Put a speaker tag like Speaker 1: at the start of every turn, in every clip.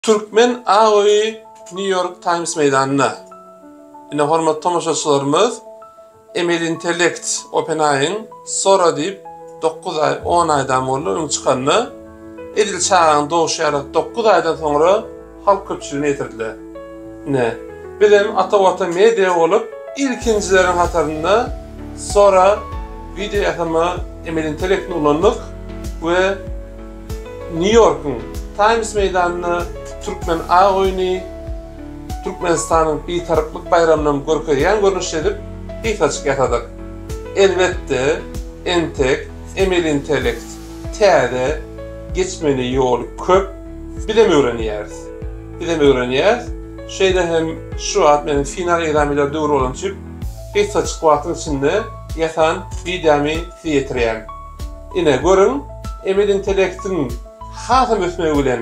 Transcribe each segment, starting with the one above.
Speaker 1: Türkmen Ak öýi New York Times meýdanynda. Ine hormatly tomaşaçylarymyz emeli intellekt OpenAI-iň Sora diýip 9 aý, 10 aýdan boldy öň çykanyna. Edil çaganyň dogşy ýaly 9 aýdan soňra halk köpçüligine ýetirdiler. Ine, bizem Ata Watan Media bolup ilkinjileriň hatarynda Sora wideo ýasama emeli intellektini ulandyk we Nýu-Ýorkuň Taýms meýdanynda Türkmen ak öýüni Türkmenistanyň Bitaraplyk baýramynam görkezýän görnüşde edip gysgajyk ýasadyk. Elbetde, entek emeli intellekt täze, geçmeli ýoly köp, bizem öwrenýäris. Bizem öwrenýäris. Şeýle hem şu wagt meniň final ekzamenler döwri bolany üçin gysgajyk wagtyň içinde ýasan wideomy size ýetirýän. Ine, görüň, emeli intellektiň hasam ösmegi bilen,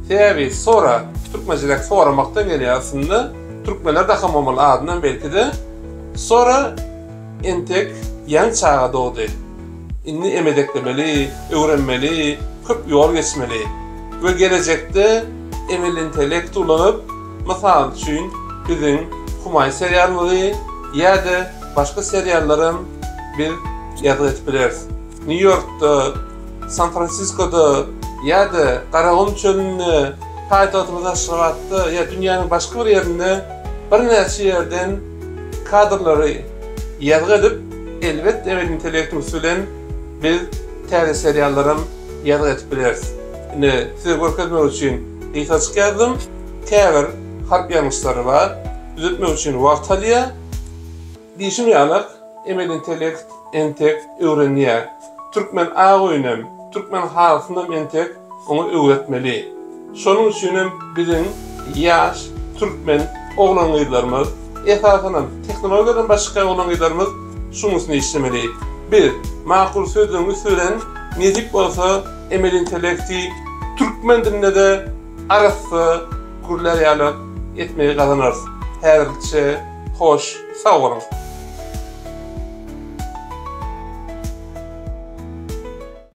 Speaker 1: sebäbi sora, türkmençeräk soramakdan gelýär aslynda, türkmenler dakan bolmaly adyndan belki-de, sora entek ýaňy çaga dogdy. Indi emedeklemeli, öwrenmeli, köp ýol geçmeli we gelejekde emeli intellekti ulanyp, mysal üçin, biziň Humaý serialymyzy ýa-da başga seriallaram biz ýazgy edip bileris. Nýu-Ýorkda, San-Fransiskoda ýa-da Garagum çölünde, paýtagtymyz Aşgabatda ýa dünýäniň başga bir ýerinde birnäçe ýerden kadrlary ýazgy edip, elbetde emeli intellektiň üsti bilen biz täze seriallaram ýazgy edip bileris. Ine, size görkezmek üçin gysgajyk ýazdym. Käbir harp ýalňyşlary bar. Düzetmek üçin wagt alýar. Diýşim ýalak, emeli intellekt entek öwrenýär. Türkmen ak öýünem, türkmen halysynam entek oňa öwretmeli. Şonuň üçinem biziň ýaş türkmen oglan-gyzlarymyz, esasanam tehnologiýadan baş çykýan oglan-gyzlarymyz şunuň üstünde işlemeli. Biz makul sözlügiň üsti bilen nesip bolsa emeli intellekti türkmen dilinde-de arassa gürlär ýaly etmegi gazanarys. Häzirlikçe hoş, sag boluň!